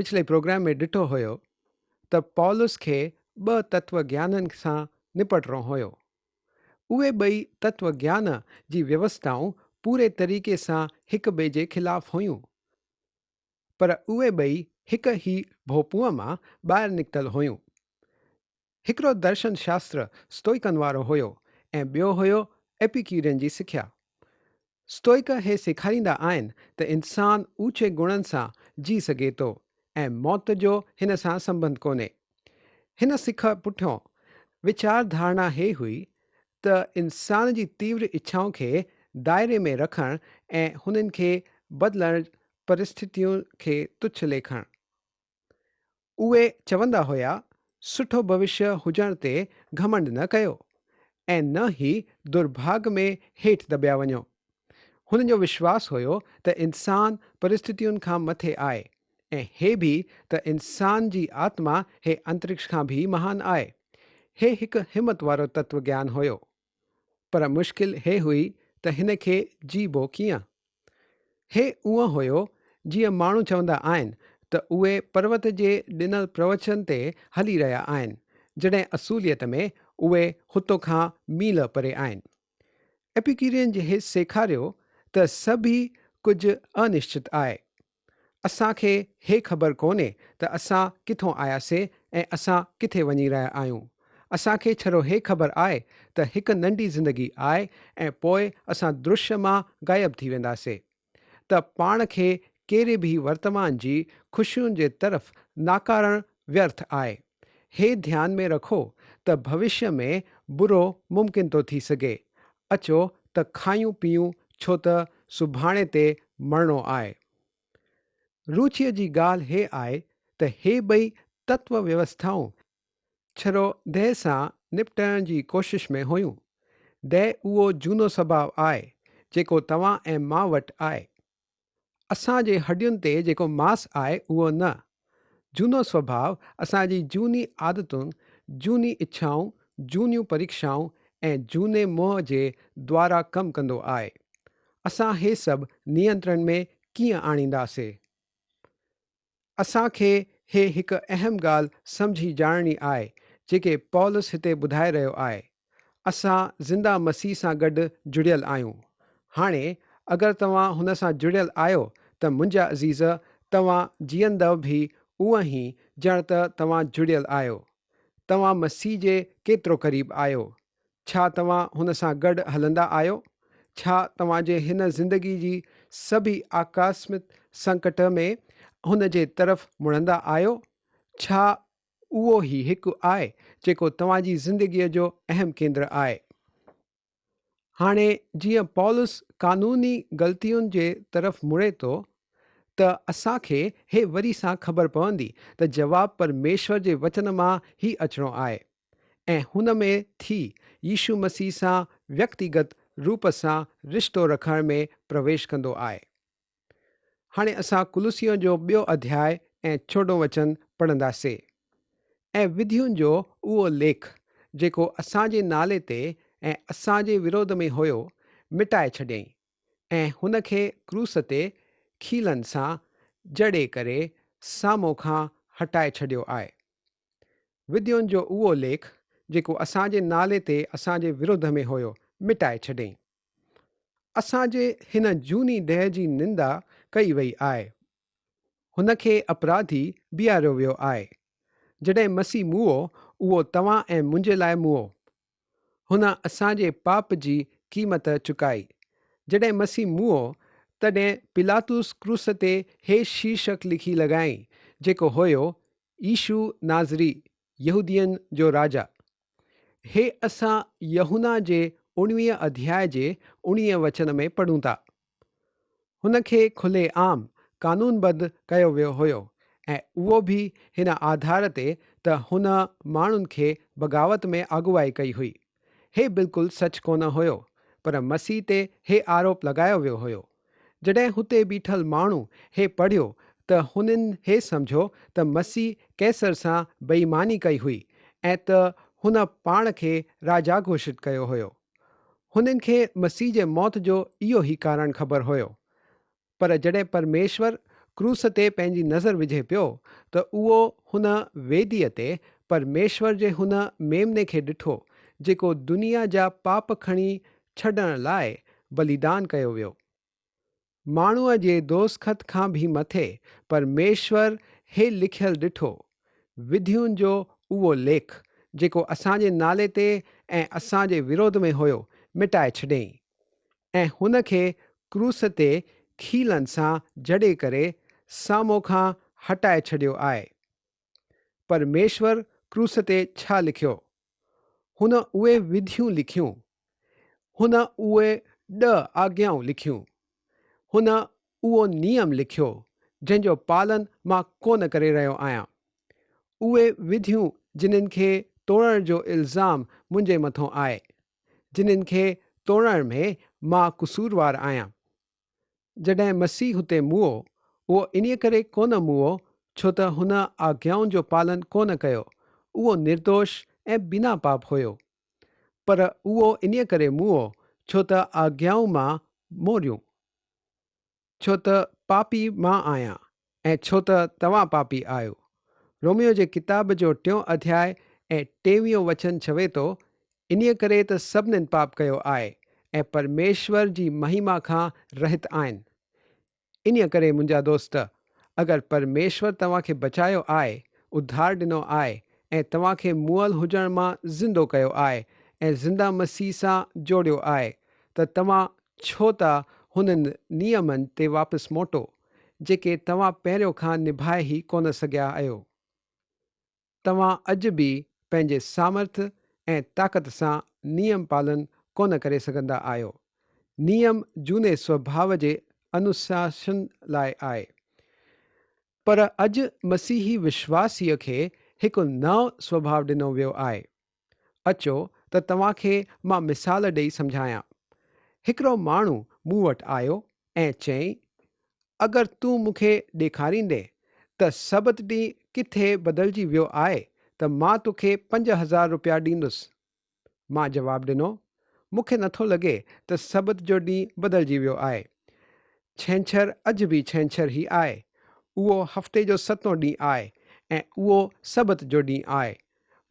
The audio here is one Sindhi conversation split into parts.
پڇلي پروگرام ۾ ڏٺو هيو ته پولس کي ٻه تتو گيانن سان نپٽڻو هيو. اهي ٻئي تتو گيان جي ويوسٿائون پوري طريقي سان هڪ ٻئي جي خلاف هيون. پر اهي ٻئي هڪ ئي ڀوپونء مان ٻاهر نڪتل هيون. هڪڙو درشن شاستر ستوئڪن وارو هيو ۽ ٻيو هيو ايپيڪيورين جي سکيا. ستوئڪ هي سيکاريندا آهن ته انسان اوچي گڻن سان جي سگهي ٿو ۽ موت جو هن سان سنٻنڌ ڪونهي. هن سک پٺيون ويچار ڌارڻا هي هئي ته انسان جي تيور اڇائن کي دائري ۾ رکڻ ۽ هنن کي بدلڻ پرسٿتين کي تڇ ليکڻ. اهي چوندا هيا، سٺو ڀوشيه هجڻ تي گهمنڊ نه ڪيو ۽ نه ئي درڀاڳ ۾ هيٺ دٻيا وڃو. هنن جو وشواس هيو ته انسان پرسٿتين کان مٿي آهي ۽ هي به ته انسان جي آتما هي انترڪش کان به مهان آهي. هي هڪ همت وارو تتو گيان هيو. پر مشڪل هي هئي ته هن کي جيبو ڪيئن؟ هي اونء هيو جيئن ماڻهو چوندا آهن ته اهي پروت جي ڏنل پروچن تي هلي رهيا آهن، جڏهن اصوليت ۾ اهي هتو کان ميل پري آهن. ايپيڪيورين هي سيکاريو ته سڀ ئي ڪجهه انشچت آهي. اسان کي هي خبر ڪونهي ته اسان ڪٿون آياسي ۽ اسان ڪٿي وڃي رهيا آهيون. اسان کي ڇڙو هي خبر آهي ته هڪ ننڍي زندگي آهي ۽ پوء اسان درشيه مان غائب ٿي وينداسي. ته پاڻ کي ڪهڙي به ورتمان جي خوشين جي طرف ناڪارڻ ويرٿ آهي. هي ڌيان ۾ رکو ته ڀوشيه ۾ برو ممڪن ٿو ٿي سگهي. اچو ته کايون پيئون ڇو ته سڀاڻي تي مرڻو آهي. روچيء جي ڳالهه هي آهي ته هي ٻئي تتو ويوسٿائون ڇڙو ديهه سان نپٽڻ جي ڪوشش ۾ هيون. ديهه اهو جهونو سڀاء آهي جيڪو توهان ۽ مان وٽ آهي. اسان جي هڏين تي جيڪو ماس آهي اهو نه. جهونو سوڀاء اسان جي جهوني عادتن، جهوني اڇائون، جهونيون پريکشائون ۽ جهوني موهه جي دوارا ڪم ڪندو آهي. اسان هي سڀ نينترڻ ۾ ڪيئن آڻينداسي؟ اسان کي هي هڪ اهم ڳالهه سمجهي ڄاڻڻي آهي، جيڪي پولس هتي ٻڌائي رهيو آهي. اسان زنده مسيح سان گڏ جڙيل آهيون. هاڻي، اگر توهان هن سان جڙيل آهيو ته منهنجا عزيز، توهان جيئندؤ به اونئن ئي ڄڻ ته توهان جڙيل آهيو. توهان مسيح جي ڪيترو قريب آهيو؟ ڇا توهان هن سان گڏ هلندا آهيو؟ ڇا توهان جي هن زندگي جي سڀئي آڪاسمڪ سنڪٽ ۾ هن جي طرف مڙندا آهيو؟ ڇا اهو ئي هڪ آهي جيڪو توهان جي زندگيء جو اهم ڪيندر آهي؟ هاڻي جيئن پولس قانوني غلطين جي طرف مڙي ٿو ته اسان کي هي وري سان خبر پوندي ته جواب پرميشور جي وچن مان ئي اچڻو آهي. ۽ هن ۾ ٿي يسوع مسيح سان ويڪتيگت روپ سان رشتو رکڻ ۾ پرويش ڪندو آهي. هاڻي اسان ڪلسيون جو ٻيو اڌياء ۽ چوڏهون وچن پڙهنداسي. ۽ وڌين جو اهو ليک، جيڪو اسان جي نالي تي ۽ اسان جي وروڌ ۾ هيو، مٽائي ڇڏيائين، ۽ هن کي ڪروس تي کيلن سان جڙي ڪري سامهون کان هٽائي ڇڏيو آهي. وديون جو اهو ليک، جيڪو اسان جي نالي تي اسان جي وروڌ ۾ هيو، مٽائي ڇڏيائين. اسان جي هن جهوني ڏيهه جي نندا ڪئي وئي آهي. هن کي اپراڌي بيهاريو ويو آهي. جڏهن مسيح موئو، اهو توهان ۽ منهنجي لاء موئو. هن اسان جي پاپ جي قيمت چڪائي. جڏهن مسيح موئو، تڏهن پيلاطس ڪروس تي هي شيرشڪ لکي لڳايائين، جيڪو هيو، يسوع ناصري، يهودين جو راجا. هي اسان يوحنا جي اڻويهه اڌياء جي اڻويهه وچن ۾ پڙهون ٿا. هن کي کلي عام قانونبڌ ڪيو ويو هيو ۽ اهو به هن آڌار تي ته هن ماڻهن کي بغاوت ۾ اغوائي ڪئي هئي. هي بلڪل سچ ڪونه هيو، پر مسيح تي هي آروپ لڳايو ويو هيو. جڏهن هتي بيٺل ماڻهو هي پڙهيو ته هنن هي سمجهيو ته مسيح قيصر سان بي ايماني ڪئي هئي ۽ ته هن پاڻ کي راجا گهوشت ڪيو هيو. هنن کي مسيح جي موت جو اهو ئي ڪارڻ خبر هيو. پر جڏهن پرميشور ڪروس تي پنهنجي نظر وجهي پيو ته اهو هن ويديء تي پرميشور جي هن ميمني کي ڏٺو جيڪو دنيا جا پاپ کڻي ڇڏڻ لاء بليدان ڪيو ويو. ماڻهوء جي دوستخط کان به مٿي پرميشور هي لکيل ڏٺو، وڌين جو اهو ليک، جيڪو اسان جي نالي تي ۽ اسان جي وروڌ ۾ هيو، مٽائي ڇڏيئين. ۽ هن کي ڪروس تي کيلن سان جڙي ڪري سامهون کان هٽائي ڇڏيو آهي. پرميشور ڪروس تي ڇا لکيو؟ هن اهي وڌيون لکيون. هن اهي ڏهه آگيائون لکيون. هن اهو نيم لکيو جنهن جو پالن مان ڪونه ڪري رهيو آهيان. اهي وڌيون جنھن کي توڙڻ جو الزام منهنجي مٿو آهي. جنھن کي توڙڻ ۾ مان قصوروار آهيان. جڏهن مسيح هتي موئو، اهو انهيء ڪري ڪونه موئو ڇو ته هن آگيائن جو پالن ڪونه ڪيو، اهو نردوش ۽ بنا پاپ هيو. پر اهو انهيء ڪري موئو ڇو ته آگيائون مان موريون. ڇو ته پاپي مان آهيان ۽ ڇو ته توهان پاپي آهيو. روميو جي ڪتاب جو ٽيون اڌياء ۽ ٽيويهون وچن چوي ٿو، انهيء ڪري ته سڀنين پاپ ڪيو آهي ۽ پرميشور جي مهيما کان رهت آهن. انهيء ڪري منهنجا دوست، اگر پرميشور توهان کي بچايو آهي، اڌار ڏنو آهي ۽ توهان کي مئل هجڻ مان زندو ڪيو آهي ۽ زنده مسيح سان جوڙيو آهي ته توهان ڇو ته هنن نيمن تي واپس موٽو، جيڪي توهان پهريون کان نڀائي ئي ڪونه سگهيا آهيو. توهان اڄ به پنهنجي سامرٿ ۽ طاقت سان نيم پالن ڪونه ڪري سگهندا آهيو. نيم جهوني سوڀاء جي انوشاسن لاء آهي. پر اڄ مسيحي وشواسيء کي هڪ نئون سوڀاء ڏنو ويو آهي. اچو ته توهان کي مان مثال ڏيئي سمجهايان. هڪڙو ماڻهو مون وٽ آيو ۽ چيائين، اگر تون مون کي ڏيکاريندين ته سبت ڏينهن ڪٿي بدلجي ويو آهي ته مان توکي 5000 رپيا ڏيندس. مان جواب ڏنو، مون کي نٿو لڳي ته سبت جو ڏينهن بدلجي ويو آهي. ڇنڇر اڄ به ڇنڇر ئي آهي. اهو هفتي جو ستون ڏينهن آهي ۽ اهو سبت جو ڏينهن آهي.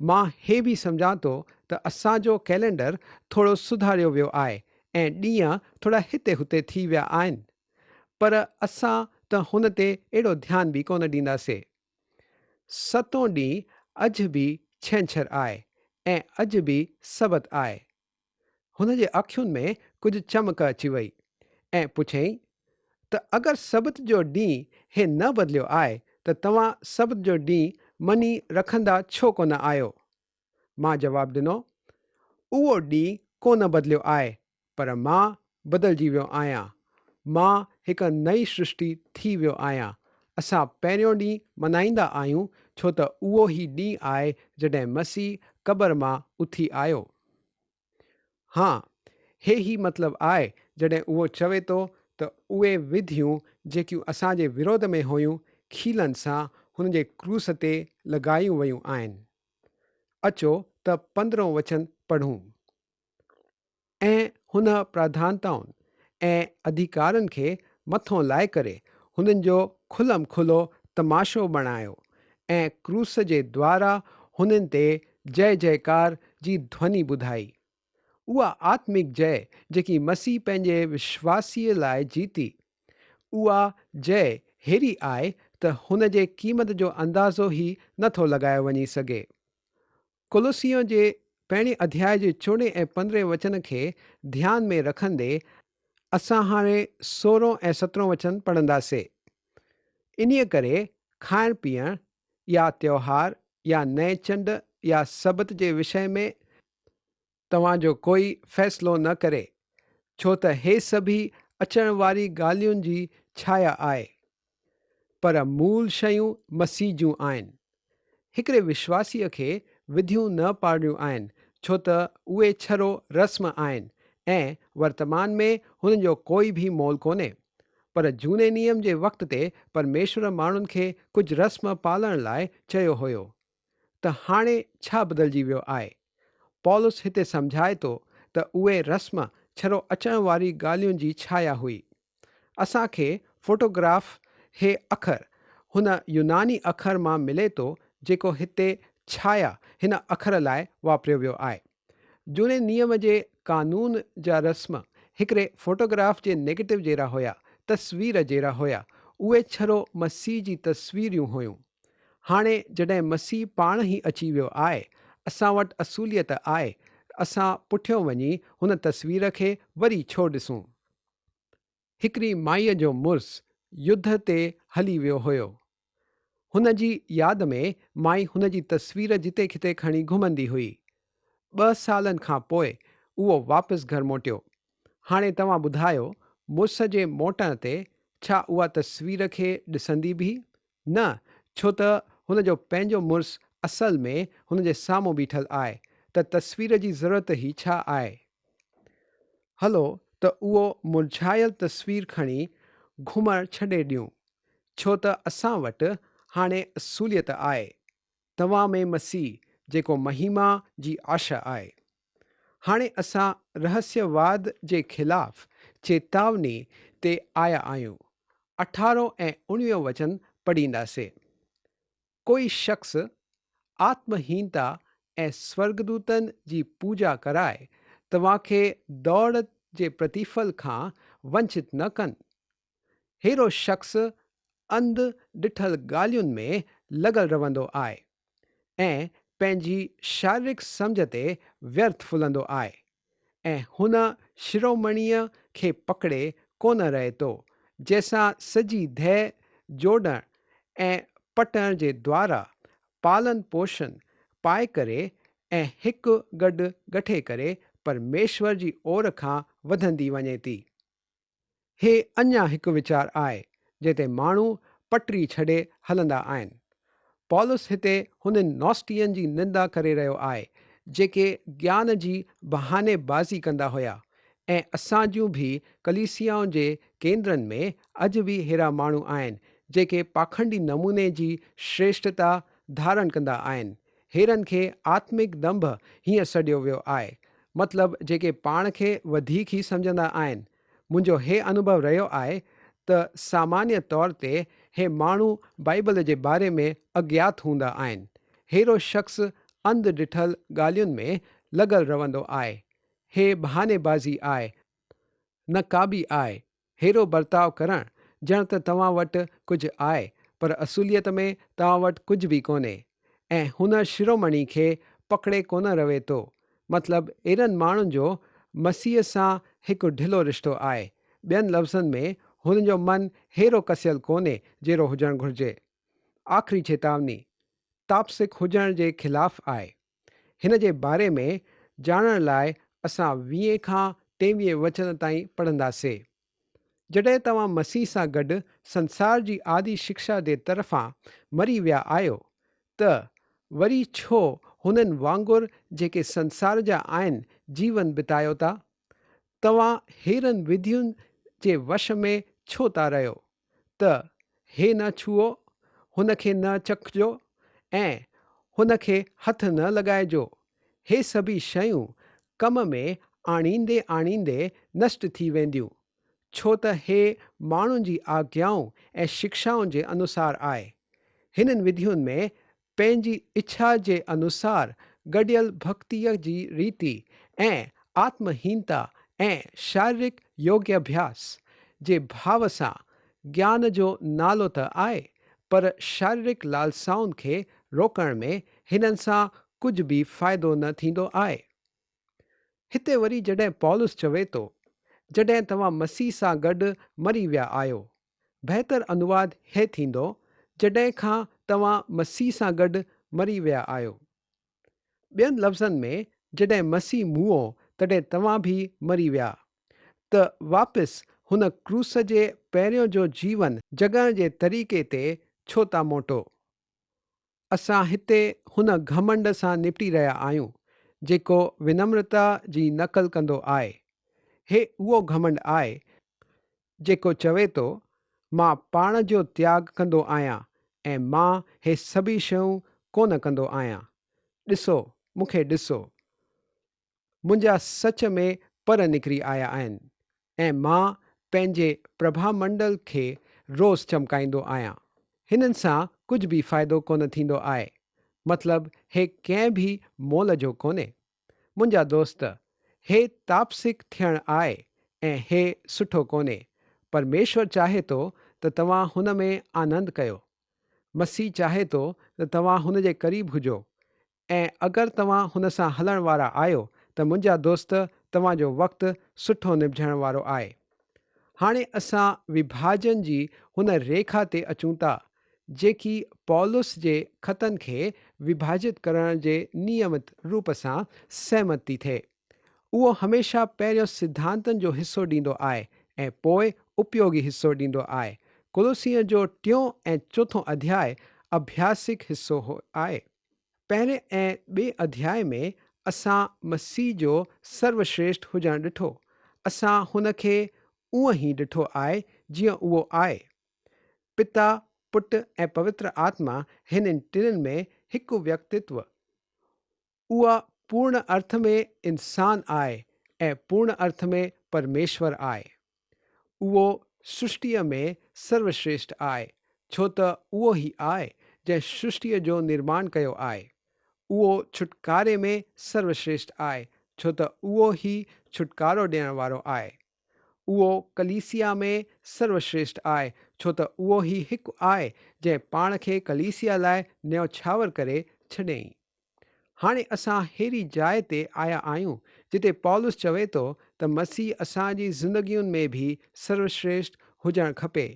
مان هي به سمجهان ٿو ته اسان جو ڪئلينڊر ٿورو سڌاريو ويو آهي ۽ ڏينهن ٿورا هتي هتي ٿي ويا آهن پر اسان ته هن تي اهڙو ڌيان به ڪونه ڏينداسي. ستون ڏينهن اڄ به ڇنڇر آهي ۽ اڄ به سبت آهي. هن جي اکين ۾ ڪجهه چمڪ اچي وئي ۽ پڇيائين ته اگر سبت جو ڏينهن هي نه بدليو آهي ته توهان سبت جو ڏينهن مڃي رکندا ڇو ڪونه آهيو؟ مان جواب ڏنو، اهو ڏينهن ڪونه بدليو آهي پر مان بدلجي ويو آهيان، مان هڪ نئين سرشٽي ٿي ويو آهيان. اسان پهريون ڏينهن ملهائيندا آهيون ڇو ته اهو ئي ڏينهن آهي جڏهن مسيح قبر مان اٿي آيو. ها، هي ئي مطلب آهي جڏهن اهو چوي ٿو ته اهي وڌيون جيڪيون اسان جي وروڌ ۾ هيون کيلن سان هن جي ڪروس تي لڳايون ويون آهن. اچو ته پندرهون وچن پڙهون. ۽ هن پرڌانتائن ۽ اڌيڪارن کي مٿو لائي ڪري هنن جو کلم کلو تماشو بڻايو ۽ ڪروس جي دوارا هنن تي جئه جئڪار جي ڌوني ٻڌائي. اها آتمڪ جئه جيڪي مسيح پنهنجي وشواسيء لاء جيتي، اها جئه ههڙي آهي ته هن جي قيمت جو اندازو ئي نه ٿو لڳايو وڃي سگهي. ڪولوسيون جي پهرين اڌياء جي چوڏهين ۽ پندرهين وچن کي ڌيان ۾ رکندي اسان هاڻي سورهون ۽ سترهون وچن پڙهنداسي. انهيء ڪري کائڻ پيئڻ يا تيوهار يا نئين چنڊ يا سبت جي وشيه ۾ توهان جو ڪوئي فيصلو نه ڪري، ڇو ته هي سڀيئي اچڻ واري ڳالهين جي ڇايا آهي. پر مول شيون مسيح جون آهن. هڪڙي وشواسيء کي وڌيون نه پاڙڻيون آهن، ڇو ته اهي ڇرو رسم آهن ۽ ورتمان ۾ هنن جو ڪوئي به مول ڪونهي. پر جهوني نيم جي وقت تي پرميشور ماڻهن کي ڪجهه رسم پالڻ لاء چيو هيو. ته هاڻي ڇا بدلجي ويو آهي؟ پولس هتي سمجهائي ٿو ته اهي رسم ڇرو اچڻ واري ڳالهين جي ڇايا هئي. اسان کي فوٽوگراف هي اکر هن يوناني اکر مان ملي ٿو جيڪو هتي ڇايا هن اکر لاء واپريو ويو آهي. جهوني نيم جي قانون جا رسم هڪڙي فوٽوگراف جي نيگيٽو جهڙا هيا، تصوير جهڙا هيا، اهي ڇڙو مسيح جي تصويريون هيون. هاڻي جڏهن مسيح پاڻ ئي اچي ويو آهي، اسان وٽ اصوليت آهي، اسان پٺيون وڃي هن تصوير کي وري ڇو ڏسون؟ هڪڙي مائيء جو مڙس يڌ تي هلي ويو هيو. هن جي ياد ۾ مائي هن جي تصوير جتي کتي کڻي گهمندي هئي. ٻه سالن کان پوء اهو واپس گهر موٽيو. هاڻي توهان ٻڌايو مڙس جي موٽڻ تي ڇا اها تصوير کي ڏسندي به؟ نه، ڇو ته هن جو پنهنجو مڙس اصل ۾ هن جي سامهون بيٺل آهي ته تصوير جي ضرورت ئي ڇا آهي؟ هلو ته اهو مرجهايل تصوير کڻي گهمڻ ڇڏي ڏيون، ڇو ته اسان وٽ هاڻي اصوليت آهي، توهان ۾ مسيح، جيڪو مهيما جي آشا آهي. هاڻي اسان رهسيواد جي خلاف چيتاوني تي آيا آهيون. اٺارهون ۽ اڻويهون وچن پڙهينداسين. ڪوئي شخص آتمهينتا ۽ سورڳدوتن جي پوڄا ڪرائي توهان کي دوڙ جي پرتيڦل کان ونچت نه ڪن. ههڙو شخص انڌ ڏٺل ڳالهين ۾ لڳل رهندو آهي ۽ پنهنجي شاريرڪ سمجهه تي ويرٿ ڦلندو آهي. ۽ هن شرومڻيء کي پڪڙي ڪونه رهي ٿو، جنهن سان سڄي دهه جوڙڻ ۽ پٽڻ جي دوارا پالن پوشن پائي ڪري ۽ هڪ گڏ ڳٺي ڪري پرميشور جي اور کان وڌندي وڃي ٿي. هي اڃا هڪ ويچار آهي، جنهن تي ماڻهو پٽري ڇڏي هلندا آهن. پولس هتي هنن نوسٽين جي نندا ڪري رهيو آهي، جيڪي گيان جي بهاني بازي ڪندا هيا ۽ اسان جون به ڪليسيائن جي ڪيندرن ۾ اڄ به ههڙا ماڻهو آهن، جيڪي پاکنڊي نموني جي شريشٽتا ڌارڻ ڪندا آهن. ههڙن کي آتمڪ ڏنڀ هيئن سڏيو ويو آهي، مطلب جيڪي پاڻ کي وڌيڪ ئي سمجهندا آهن. منهنجو هي انوڀو رهيو آهي ته سامانيه طور تي هي ماڻهو بائيبل جي باري ۾ اگيات هوندا آهن. ههڙو شخص انڌ ڏٺل ڳالهين ۾ لڳل رهندو آهي. هي بهاني بازي آهي، نه ڪابي آهي. ههڙو برتاء ڪرڻ ڄڻ ته توهان وٽ ڪجهه آهي پر اصوليت ۾ توهان وٽ ڪجهه به ڪونهي ۽ هن شرومڻي کي پڪڙي ڪونه رهي ٿو مطلب اهڙن ماڻهن جو مسيح سان هڪ ڍلو رشتو آهي ٻين لفظن ۾ هن جو من ههڙو ڪسيل ڪونهي جهڙو هجڻ گهرجي. آخري چيتاوني تاپسڪ هجڻ جي خلاف آهي. هن جي باري ۾ ڄاڻڻ لاء اسان ويهين کان ٽيويهين وچن تائين پڙهنداسي. جڏهن توهان مسيح سان گڏ سنسار جي آدي شڪشا جي طرفان مري ويا آهيو ته وري ڇو هنن وانگر جيڪي سنسار جا آهن جيون بتايو ٿا؟ توهان ههڙن وڌين جي وش ۾ ڇو ٿا رهيو؟ ته هي نه ڇهو، هن کي نه چکجو ۽ هن کي هٿ نه لڳائجو. هي سڀئي شيون ڪم ۾ آڻيندي آڻيندي نشٽ ٿي وينديون، ڇو ته هي ماڻهن جي آگيائون ۽ شڪشائن جي انوسار آهي. هنن وڌين ۾ پنهنجي اڇا جي انوسار گڏيل ڀڳتيء جي ريتي ۽ آتمهينتا ۽ شاريرڪ يوگياڀياس جي ڀاو سان گيان جو نالو ته آهي، پر شاريرڪ لالسائن کي روڪڻ ۾ هنن سان ڪجهه به فائدو نه ٿيندو آهي. هتي وري جڏهن پولس چوي ٿو، جڏهن توهان مسيح سان گڏ مري ويا آهيو، بهتر انواد هي ٿيندو، جڏهن کان توهان مسيح سان گڏ مري ويا آهيو. ٻين لفظن ۾ جڏهن مسيح موئو تڏهن توهان به مري ويا. ته واپس هن ڪروس جي پهريون جو جيون جڳڻ جي طريقي تي ڇو ٿا موٽو؟ اسان هتي هن گهمنڊ سان نپٽي رهيا آهيون، جيڪو ونمرتا جي نقل ڪندو آهي. هي اهو گهمنڊ آهي، جيڪو چوي ٿو، مان پاڻ جو تياڳ ڪندو آهيان ۽ مان هي سڀئي شيون ڪونه ڪندو آهيان. ڏسو، مون کي ڏسو. منهنجا سچ ۾ پر نڪري آيا آهن ۽ مان پنهنجي پرڀامنڊل کي روز چمڪائيندو آهيان. هنن سان ڪجهه به فائدو ڪونه ٿيندو آهي. مطلب هي ڪنهن به مول جو ڪونهي. منهنجا دوست، هي تاپسڪ ٿيڻ آهي ۽ هي سٺو ڪونهي. پرميشور چاهي ٿو ته توهان هن ۾ آنند ڪيو. مسيح چاهي ٿو ته توهان هن جي قريب هجو ۽ اگر توهان هن سان هلڻ وارا آهيو ته منهنجا دوست توهان جو وقت سٺو نڀجڻ وارو آهي. هاڻي اسان وڀاجن جي هن ريکا تي اچون ٿا جيڪي پولس جي خطن کي وڀاجت ڪرڻ جي نيمت روپ سان سهمت ٿي ٿئي. اهو هميشه پهريون سڌانتن جو حصو ڏيندو آهي ۽ پوء اپيوگي حصو ڏيندو آهي. ڪولوسين جو ٽيون ۽ چوٿون اڌياء اڀياسڪ حصو آهي. پهرين ۽ ٻئي اڌياء ۾ اسان مسيح جو سروشريشٺ هجڻ ڏٺو. اسان هن کي اونء ئي ڏٺو آهي جيئن اهو آهي. پتا، پٽ ۽ پوتر آتما هنن ٽنهن ۾ هڪ ويڪتتو. اها پورڻ ارٿ ۾ انسان آهي ۽ پورڻ ارٿ ۾ پرميشور آهي. اهو سرشٽيء ۾ سروشريشٺ آهي، ڇو ته اهو ئي آهي جنهن سرشٽيء جو نرماڻ ڪيو آهي. اهو ڇوٽڪاري ۾ سروشريشٺ آهي، ڇو ته اهو ئي ڇوٽڪارو ڏيڻ وارو آهي. اهو ڪليسيا ۾ سروشريشٺ آهي، ڇو ته اهو ئي هڪ آهي جنهن پاڻ کي ڪليسيا لاء نيوڇاور ڪري ڇڏيائين. هاڻي اسان ههڙي جاء تي آيا آهيون، جتي پولس چوي ٿو ته مسيح اسان جي زندگين ۾ به سروشريشٺ هجڻ کپي.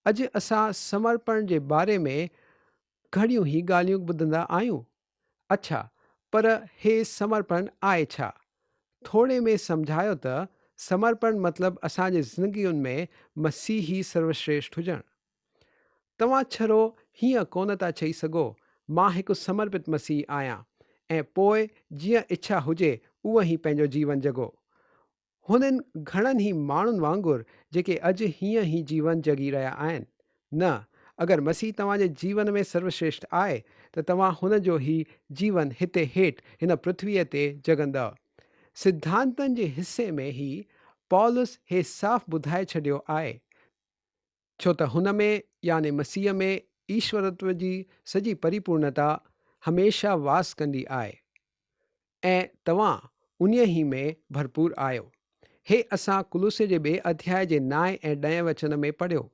اڄ اسان سمرپڻ جي باري ۾ گهڻيون ئي ڳالهيون ٻڌندا آهيون. اڇا، پر هي سمرپڻ آهي ڇا؟ ٿوري ۾ سمجهايو ته سمرپڻ مطلب اسان جي زندگين ۾ مسيح ئي سروشريشٺ هجڻ. توهان ڇڙو هيئن ڪونه ٿا چئي سگهو، مان هڪ سمرپت مسيحي آهيان ۽ پوء جيئن اڇا هجي اونئن ئي پنهنجو جيون جڳو. هنن گهڻن ئي ماڻهن وانگر جيڪي اڄ هيئن ئي جيون جڳي رهيا آهن. نه، اگر مسيح توهان جي جيون ۾ سروشريشٺ آهي ته توهان هن جو ئي جيون هتي هيٺ هن پرٿويء تي جڳندؤ. سڌانتن جي حصي ۾ ئي پولس هي صاف ٻڌائي ڇڏيو آهي. ڇو ته هن ۾، يعني مسيح ۾، ايشورتو جي سڄي پريپورڻتا هميشه واس ڪندي آهي، ۽ توهان انهيء ۾ ڀرپور آهيو. هي اسان ڪلوسي جي ٻئي اڌياء جي نائين ۽ ڏهين وچن ۾ پڙهيو.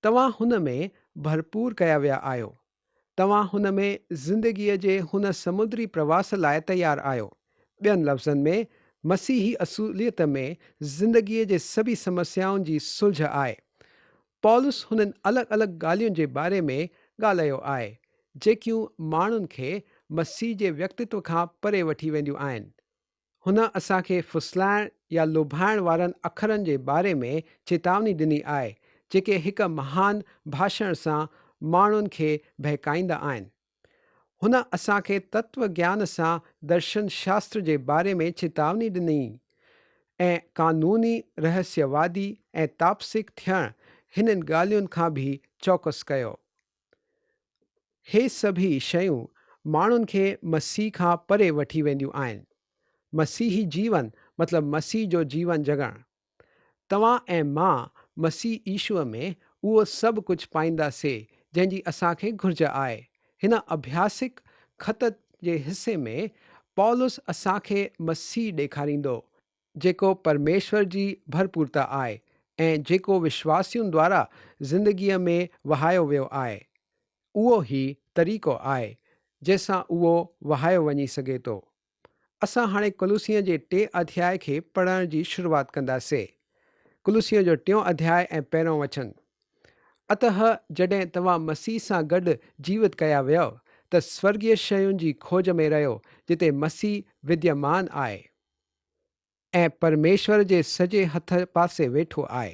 توهان هن ۾ ڀرپور ڪيا ويا آهيو. توهان هن ۾ زندگيء جي هن سمندري پرواس لاء تيار آهيو. ٻين لفظن ۾، مسيحي اصوليت ۾ زندگيء جي سڀئي سمسيائن جي سلجهه آهي. پولس هنن الڳ الڳ ڳالهين جي باري ۾ ڳالهايو آهي، جيڪيون ماڻهن کي مسيح جي ويڪتتو کان پري وٺي وينديون آهن. هن اسان کي ڦسلائڻ يا لوڀائڻ وارن اکرن جي باري ۾ چيتاوني ڏني آهي، جيڪي هڪ مهان ڀاشڻ سان ماڻهن کي بهڪائيندا آهن. هن اسان کي تتو گيان سان درشن شاستر جي باري ۾ چيتاوني ڏني ۽ قانوني رهسيوادي ۽ تاپسڪ ٿيڻ هنن ڳالهين کان به چوڪس ڪيو. هي سڀيئي شيون ماڻهن کي مسيح کان پري وٺي وينديون آهن. مسيحي جيون مطلب مسيح جو جيون جڳڻ. توهان ۽ مان مسيح يشوع ۾ اهو سڀ ڪجهه پائيندا سي جنهن جي اسان کي گهرج آهي. هن اڀياسڪ خط جي حصي ۾ پولس اسان کي مسيح ڏيکاريندو، جيڪو پرميشور جي ڀرپورتا آهي ۽ جيڪو وشواسين دوارا زندگيء ۾ وهايو ويو آهي. اهو ئي طريقو آهي جنهن سان اهو وهايو وڃي سگهي ٿو. اسان هاڻي ڪلوسين جي ٽئين اڌياء کي پڙهڻ جي شروعات ڪنداسين. ڪلوسين جو ٽيون اڌياء ۽ پهريون وچن. اتهه جڏهن توهان مسيح سان گڏ جيوت ڪيا ويؤ ته سورڳيه شين جي کوج ۾ رهيو جتي مسيح وديمان آهي. ۽ پرميشور جي سڄي هٿ پاسي ويٺو آهي.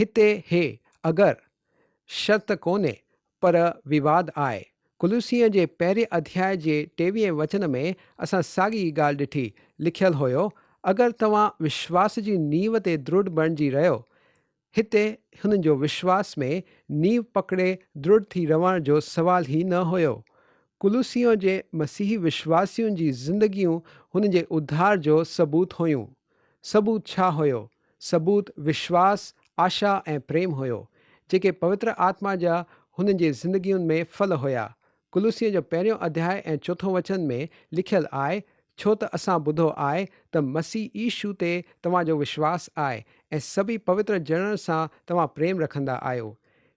هتي هي، اگر، شرط ڪونهي، پر وواد آهي. ڪلوسين جي پهرين اڌياء جي ٽيويهين وچن ۾ اسان ساڳي ئي ڳالهه ڏٺي، لکيل هيو، اگر توهان وشواس جي نيو تي درڙ بڻجي رهيو هتي هنن جو وشواس ۾ نيو پڪڙي درڙ ٿي رهڻ جو سوال ئي نه هيو. ڪلوسيون جي مسيحي وشواسين جي زندگيون هنن جي اڌار جو ثبوت هيون. ثبوت ڇا هيو؟ ثبوت وشواس، آشا ۽ پريم هيو. جيڪي پوتر آتما جا هنن جي زندگين ۾ ڦل هيا. ڪلسين جو پهريون اڌياء ۽ چوٿون وچن ۾ لکيل آهي، ڇو ته اسان ٻڌو آهي ته مسيح يشو تي توهان جو وشواس آهي ۽ سڀئي پوتر ڄڻن سان توهان پريم رکندا آهيو.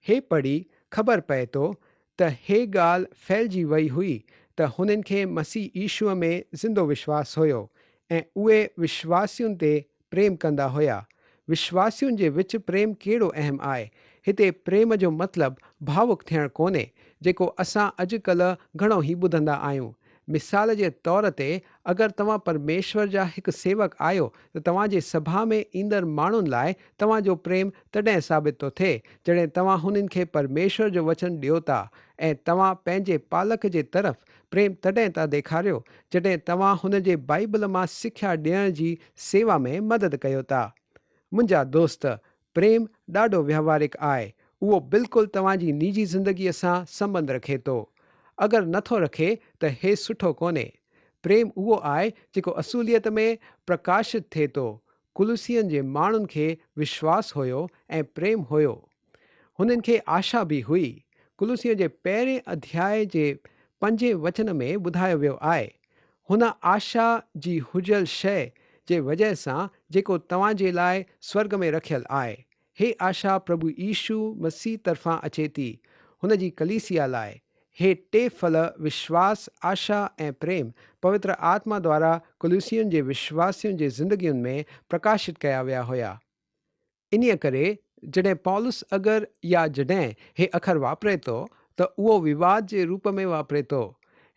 هي پڙهي خبر پئي ٿو ته هي ڳالهه ڦهلجي وئي هئي ته هنن کي مسيح يشوع ۾ زندو وشواس هيو ۽ اهي وشواسين تي پريم ڪندا هيا. وشواسين جي وچ پريم ڪهڙو اهم آهي؟ هتي پريم جو مطلب ڀاوڪ ٿيڻ ڪونهي، جيڪو اسان اڄ ڪلهه گهڻو ئي ٻڌندا آهيون. مثال جي طور تي اگر توهان پرميشور جا هڪ سيوڪ آهيو ته توهان جي سڀا ۾ ايندڙ ماڻهن لاء توهان جو پريم تڏهن ثابت ٿو ٿئي جڏهن توهان هنن کي پرميشور جو وچن ڏيو ٿا ۽ توهان پنهنجي پالڪ جي طرف پريم تڏهن ٿا ڏيکاريو جڏهن توهان هن جي بائيبل مان سکيا ڏيڻ جي سيوا ۾ مدد ڪيو ٿا. منهنجا دوست، پريم ڏاڍو وهوارڪ آهي، اهو بلڪل توهان جي نجي زندگيء سان سنٻنڌ رکي ٿو. اگر نه ٿو رکي ته هي سٺو ڪونهي. پريم اهو آهي جيڪو اصوليت ۾ پرڪاشت ٿئي ٿو. ڪلسين جي ماڻهن کي وشواس هيو ۽ پريم هيو. هنن کي آشا به هئي. ڪلسين جي پهرين اڌياء جي پنجين وچن ۾ ٻڌايو ويو آهي، هن آشا جي هجيل شيء جي وجهه سان جيڪو توهان جي لاء سورڳ ۾ رکيل آهي. هي آشا پرڀو يشو مسيح طرفان اچي ٿي، هن جي ڪليسيا لاء. هي ٽي ڦل، وشواس، آشا ۽ پريم، پوتر آتما دوارا ڪليسين جي وشواسين جي زندگين ۾ پرڪاشت ڪيا ويا هيا. انهيء ڪري جڏهن پولس اگر يا جڏهن هي اکر واپري ٿو ته اهو وواد جي روپ ۾ واپري ٿو.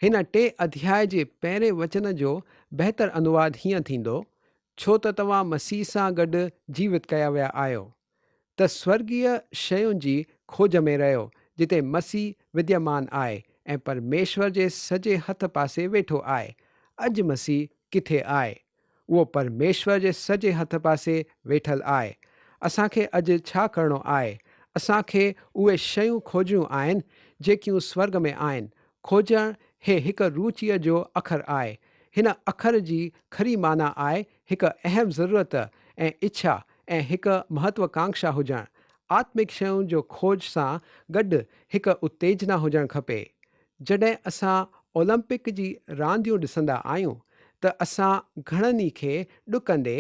هن ٽئين اڌياء جي پهرين وچن جو بهتر انواد هيئن ٿيندو، ڇو ته توهان مسيح سان گڏ جيوت ڪيا ويا آهيو، ته سورڳيه شين جي کوج ۾ رهيو، جتي مسيح وديمان آهي ۽ پرميشور جي سڄي هٿ پاسي ويٺو آهي. اڄ مسيح ڪٿي آهي؟ اهو پرميشور جي سڄي هٿ پاسي ويٺل آهي. اسان کي اڄ ڇا ڪرڻو آهي؟ اسان کي اهي شيون کوجڻيون آهن، جيڪيون سورڳ ۾ آهن. کوجڻ هي هڪ روچيء جو اکر آهي. هن اکر جي کري معنيٰ آهي هڪ اهم ضرورت ۽ اڇا ۽ هڪ مهتوڪانڪشا هجڻ. آتمڪ شين جو کوج سان گڏ هڪ اتيجنا هجڻ کپي. جڏهن اسان اولمپڪ جي رانديون ڏسندا آهيون ته اسان گهڻن ئي کي ڏڪندي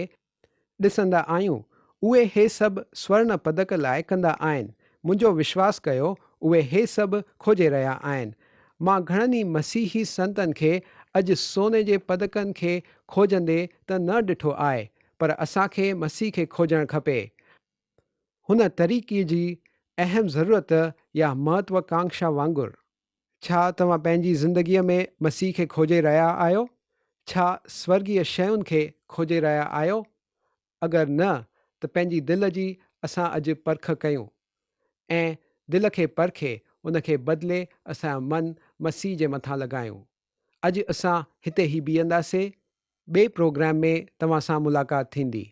ڏسندا آهيون. اهي هي سڀ سورڻ پدڪ لاء ڪندا آهن. منهنجو وشواس ڪيو اهي هي سڀ کوجي رهيا آهن. مان گهڻن ئي مسيحي سنتن کي اڄ سوني جي پدڪن کي کوجندي ته نه ڏٺو آهي پر اسان کي مسيح کي کوجڻ کپي. هن طريقي جي اهم ضرورت يا مهتوڪانڪشا وانگر. ڇا توهان پنهنجي زندگيء ۾ مسيح کي کوجي رهيا آهيو؟ ڇا سورڳيه شين کي کوجي رهيا آهيو؟ اگر نه ته پنهنجي دل جي اسان اڄ پرک ڪيون ۽ دل کي پرکي ان کي بدلي اسان جو من مسيح جي مٿان لڳايون. اڄ اسان هتي ئي بيهنداسي. ٻئي پروگرام ۾ توهان سان ملاقات ٿيندي.